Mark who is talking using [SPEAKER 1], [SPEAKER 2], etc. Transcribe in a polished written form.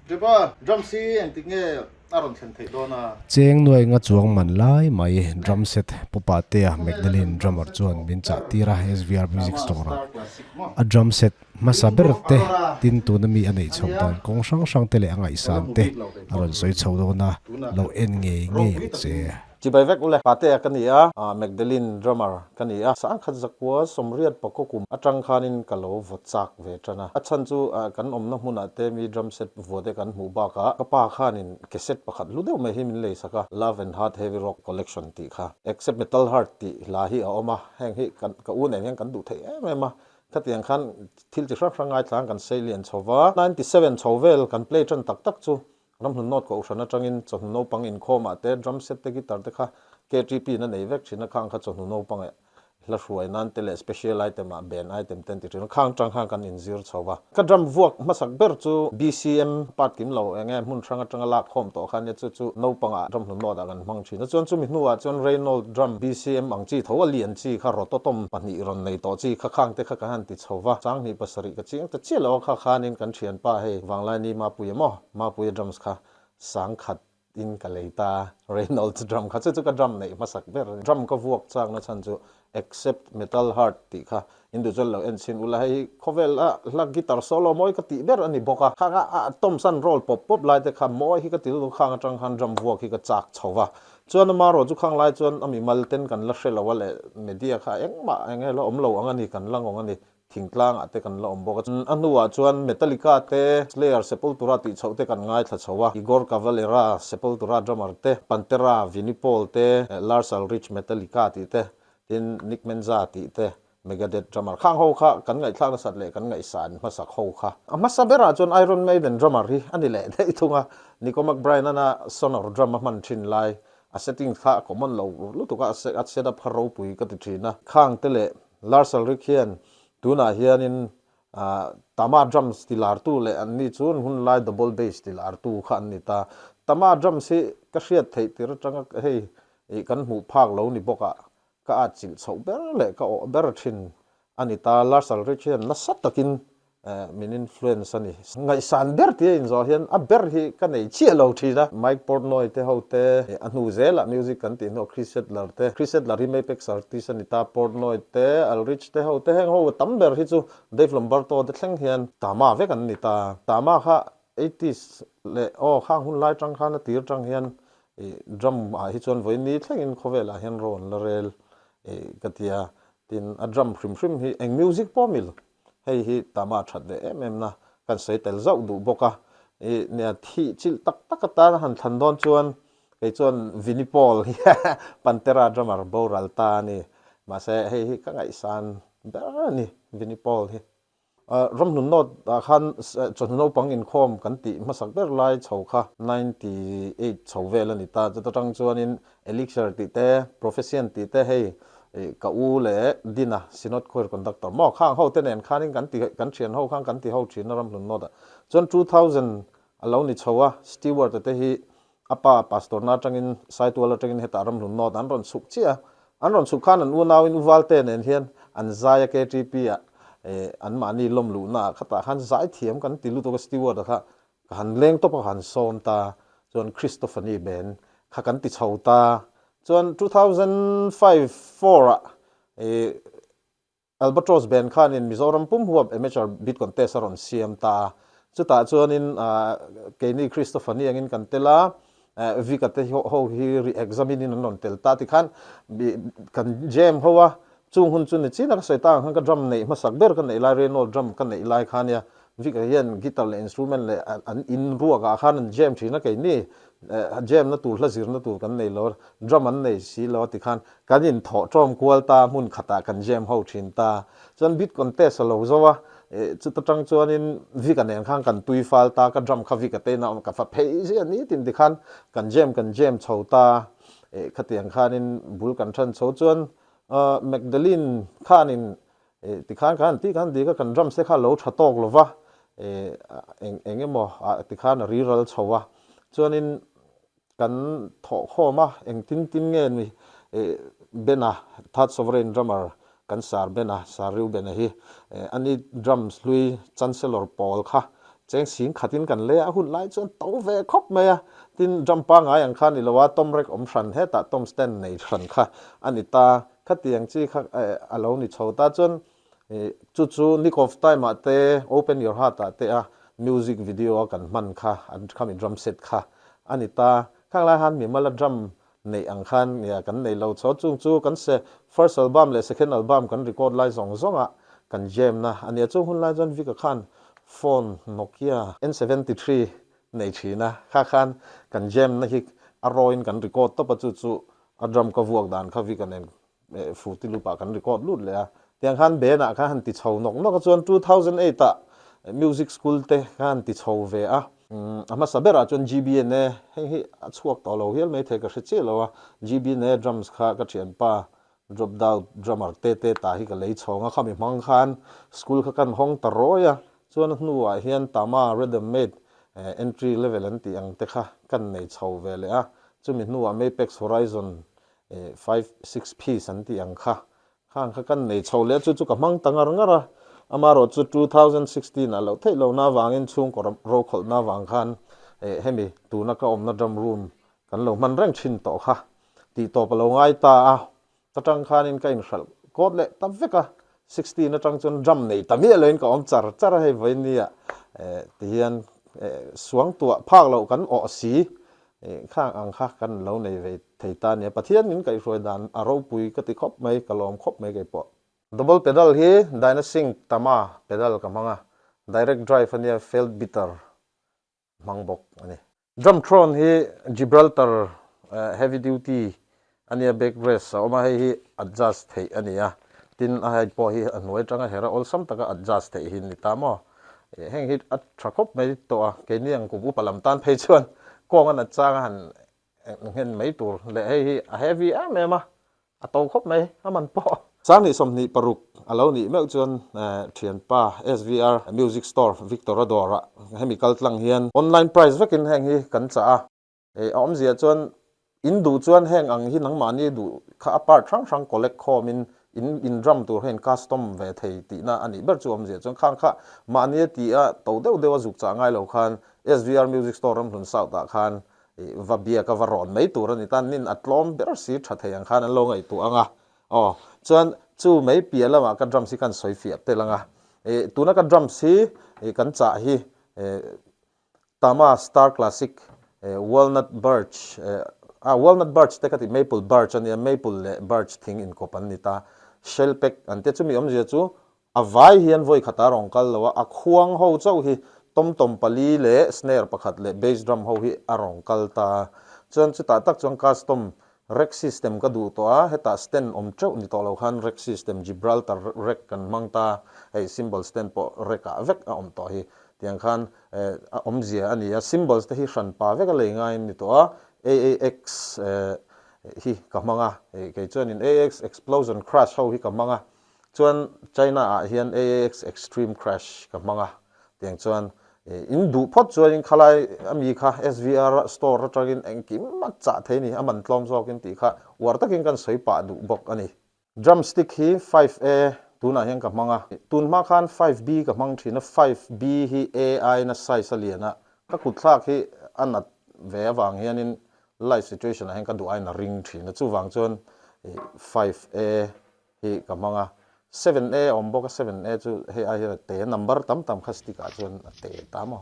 [SPEAKER 1] Jepa, drums hi engtik nge a rawn thlen theih dawn a?
[SPEAKER 2] Cheng nuai nga chuang man lai mai drum set Pu Patea Magdalene drummer chuan min chah tir a SVR Music Store ah a drum set hmasa ber te tin tuna mi a neih chhoh dan kawng hrang hrang te leh a ngaihsan te a rawn sawi chho dawn a, lo en ngei ngei ang che.
[SPEAKER 1] Chibai vek ule, Patea ka ni a, Magdalene drummer ka ni a, sangkhat zakua sawmriat pakua kum atang khanin ka lo vaw chak ve tan a, a chhan chu kan awmna hmunah te mi drum set vua te kan hmuh bakah ka pa khanin cassette pakhat hlu deuh mai hi min lei sak a, Love and Heart Heavy Rock Collection tih kha, Except Metal Heart tih hla hi a awm a, heng hi kan ka u nen hian kan duh thei em em a, khatiang khan thil chi hrang hrang ngaithlang kan sei lian chho va, 97 chho vel kan play tan tak tak chu Ramhlun North Kohhran atangin chawhnu naupang inkhawmah te drum set te guitar te kha KTP in a nei vek thin a, khang kha chawhnu naupang eh hla hruai nan te leh special item ah band item te an ti thin a, khang tang khan kan inzir chho va. Ka drum vuak hmasak ber chu BCM part kim lo eng nge hmun hrang atanga lak khawm tawh kha nia chu chu naupangah Ramhlun North ah kan hmang thin a, chuan chumi hnuah chuan Reynold drum BCM ang chi tho a lian chi kha rototom pahnih rawn nei tawh chi kha khang te kha kan han ti chho va, Sanghnih pasarih ka chiang ta chiah lo a kha khanin kan thianpa hei Vanglaini Mapuia maw Mapuia drums kha sangkhat in ka lei ta, Reynolds drum kha chu chu ka drum neih hmasak ber a ni. Drum ka vuak chak na chhan chu Accept Metal Heart tih kha in duh chuan lo en chhin ula, hei hi khawvel a hla guitar solo mawi ka tih ber a ni bawk a, khang a a Thompson roll pawp pawp lai te kha mawi hi ka ti lutuk khang atang khan drum vuak hi ka chak chho va, chuan amarawh chu khang lai chuan a mimal ten kan la hre lo a leh media kha engmah eng nge la awm lo ang a ni kan la ngawng a ni. Thingtlangah te kan la awm bawk a. A hnuah chuan Metallica te, Slayer, Sepultura tih chhoh te kan ngaithla chho a. Igor Cavalera, Sepultura drummer te, Pantera, Vinnie Paul te, Lars Ulrich, Metallica tih te, tin Nick Menza tih te, Megadeth drummer khang ho kha kan ngaihthlak nasat leh kan ngaihsan hmasak ho kha. A hmasa berah chuan Iron Maiden drummer hi a ni leh daih thung a. Nicko McBrain-an a Sonor drum a hman thin lai a settings kha a common lo lutuk a, a setup kha ropui ka ti thin a. Khang te leh Lars Ulrich hian tunah hianin Tama drums ti lartu leh an ni chu hun lai double bass ti lartu kha an ni ta. Tama drums hi ka hriat theih tir atanga hei kan hmuh phak lo ni bawk a, ka atchilh chhoh ber leh ka awh ber thin a ni ta. Lars Ulrich hian nasa takin Min influence a ni. Ngaihsan ber tia inzawh hian a ber hi ka nei chiah lo thin a. Mike Portnoy te ho te, a hnu zelah music kan tih hnuah Chris Sadler te, Chris Sadler hi Mapex artist a ni ta, Portnoy te, Ulrich te ho te, heng ho tam ber hi chu Dave Lombardo te thleng hian Tama vek an ni ta. Tama kha eighties leh aw khang hun lai tang khan a tir tang hian drum ah hi chuan vawiin thlengin khawvelah hian rawn la rel ka tia. Tin, a drum hrim hrim hi eng music pawh mil Hei hi Tama that ve em em na kan sawi tel zauh duh bawk a, i nia thih chilh tak tak atan a han thlan dawn chuan kei chuan Vinnie Paul hi Pantera drummer boral ta a ni. Mahse hei hi ka ngaihsan ber a ni Vinnie Paul hi. Ramhlun North ah khan chawhnu naupang inkhawm kan tih hmasak ber lai chho kha 98 chho vel a ni ta, chuta tang chuanin Elixir tih te, Proficient tih te hei ka u leh Dina, Synod Choir Conductor maw khang ho te nen khanin kan ti kan thian ho khan kan ti ho thin a Ramhlun North ah. Chuan 2000 a lo ni chho a, Stewart a te hi a pa Pastor na atangin Saitual atangin hetah Ramhlun North an rawn chhuk chiah a. An rawn chhuk khan an unauin U Valte nen hian an zai a KTP ah an mahni lawm luhna ah khatah khan zai thiam kan ti lutuk a Stewart a kha Ka han leng tawp a, ka han sawm ta. Chuan Christophany ben kha kan ti chho ta. Chuan 2005 four ah i Albatross ben khanin Mizoram pum huap amateur beat contest a rawn siam ta a. Chutah chuanin keini Christophany angin kan tel a, Vika te ho hi re-examine in an rawn tel ta tikhan kan jam ho a, chung hun chu ni chin a ka sawi tak ang khan ka drum neih hmasak ber ka neih lai Renault drum ka neih lai kha nia Vika hian guitar leh instrument leh an in ruak ah khan an jam thin a keini jam na tur hla zir na tur kan nei lo drum an nei si lo a tikhan kan in thawh tawm kual ta hmun khatah kan jam ho thin ta chuan beat contest a lo zo a Chuta tang chuanin Vika nen khan kan tui fal ta, ka drum kha Vika te inah ka fa phei zia ni tin tikhan kan jam kan jam chho ta, khatiang khanin bul kan than chho chuan Magdalene khanin tikhan khan ti khan ti ka kan drums te kha lo tha tawk lova eng eng emaw tikhan a riral chho a, chuanin Kan thawh khawm a, engtin tin nge ni Bena, Third Sovereign drummer kan Sir Bena, Sir Reuben-a hi ani drums hlui Chancellor pawl kha Cheng sing khatin kan lei a, a hun lai chuan to ve khawp mai a. Tin, drum pangngai ang kha ni lo a, tom rack awm hran hetah tom stand nei hran kha a ni ta. Khatiang chi kha a lo ni chho ta chuan chu chu Nick of Time ah te, Open Your Heart ah te a music video a kan hman kha an khami drum set kha a ni ta. Khang lai khan mimala drum neih ang khan nia kan nei lo chho chung chu kan se first album leh second album kan record lai zawng zawng ah kan jam na a nia chung hun lai chuan Vika khan phone Nokia N73 nei thin a kha khan kan jam na hi a raw in kan record tawp a chu chu a drum ka vuak dan kha Vika nen Fruity Loop ah kan record lut leh a, tiang khan band ah khan han ti chho nawk nawk a chuan 2008 ah music school te khan han ti chho ve a, a hmasa berah chuan GBNA heng hi a chhuak tawh lo hial mai thei ka hre chiah lo a, GBNA drums kha ka thianpa drop down drummer te te ta hi ka lei chhawng a, khami hmang khan school kha kan hawng ta rawi a, chuan a hnuah hian Tama Rhythm Mate entry level an tih ang te kha kan nei chho ve leh a, chumi hnuah Mapex Horizon 5, 6 piece an tih ang kha, khang kha kan nei chho leh a, chu chu ka hmang ta ngar ngar a, amaherawh chu 2016 ah loh theih lohna avangin chhungkaw rokhawlhna avang khan hemi tuna ka awmna drum room kan lo hman reng thin tawh kha tih tawp a lo ngai ta a, ta tang khanin ka inhralh kawt leh ta vek a, 16 atang chuan drum nei ta miah loin ka awm char char a, hei vawinia tihian suangtuah phak loh kan awh si Khang ang kha kan lo nei ve thei ta nia. Pathian min kaihhruai dan a ropui ka ti khawp mai, ka lawm khawp mai kei pawh. Double pedal hi Dynasync Tama pedal ka hmang a, direct drive a nia Felt Bitter hmang bawk a ni. Drum Throne hi Gibraltar heavy duty a nia back rest a awm a, hei hi adjust theih a ni a, tin a height pawh hi a hnuai atanga her a awlsam taka adjust theih hi a ni ta maw? Heng hi a tha khawp mai tawh a, keini ang kum upa lam tan phei chuan kawng a nat chang a han nghen mai tur leh hei hi a heavy em em a, a to khawp mai a man pawh. Sanghnih 26 a lo nih meuh chuan thianpa SVR Music Store Victor-a dawrah hemi kal tlang hian online price vekin heng hi kan chah a. A awmzia chuan in duh chuan heng ang hi nangmahni duh kha a part hrang hrang collect khawmin in in drum tur hian custom ve thei tihna a nih ber chu awmzia chuan khang kha mahni a ti a to deuh deuh a zuk chah ngai lo khan SVR Music Store Ramhlun South ah khan va biak a va rawn mai tur a ni tan nin a tlawm ber si tha thei ang khan an lo ngaihtuah ang a aw chuan chu mai piah lamah ka drums hi kan sawi fiah tel ang a tuna ka drums hi kan chah hi Tama Star Classic, Walnut Birch, ah Walnut Birch te ka ti Maple Birch a nia, Maple leh Birch thing inkawp an ni ta, Shell Pack an tia chumi awmzia chu a vai hian vawi khat a rawn kal lo a, a khuang ho chauh hi tom tom pali leh snare pakhat leh bass drum ho hi a rawn kal ta. Chuan chutah tak chuan custom rack system ka duh tawh a, hetah stand awm teuh ni tawh lo khan rack system Gibraltar rack kan hmang ta, hei cymbal stand pawh rack ah vek a awm tawh hi tiang khan a awmzia a ni a, symbols te hi hran pa vek a lei ngaiin ni tawh a, AAX hi ka hmang a, kei chuanin AAX Explosion Crash ho hi ka hmang a, chuan China ah hian AAX Extreme Crash ka hmang a, tiang chuan in duh phawt chuanin khalai ami kha SVR store atangin engkim a chah thei a ni, a man tlawm zawkin tih kha uar takin kan sawi pah duh bawk a ni. Drumstick hi 5A tunah hian ka hmang a, tun hma khan 5B ka hmang thin a, 5B hi A aiin a size a lian a, ka kut thlak hi a nat ve avang hianin life situation ah hian ka duh aiin a ring thin a, chuvang chuan 5A hi ka hmang a, 7A a awm bawk a, 7A chu hei ai hian a te, number tam tam kha stick ah chuan a te ta maw.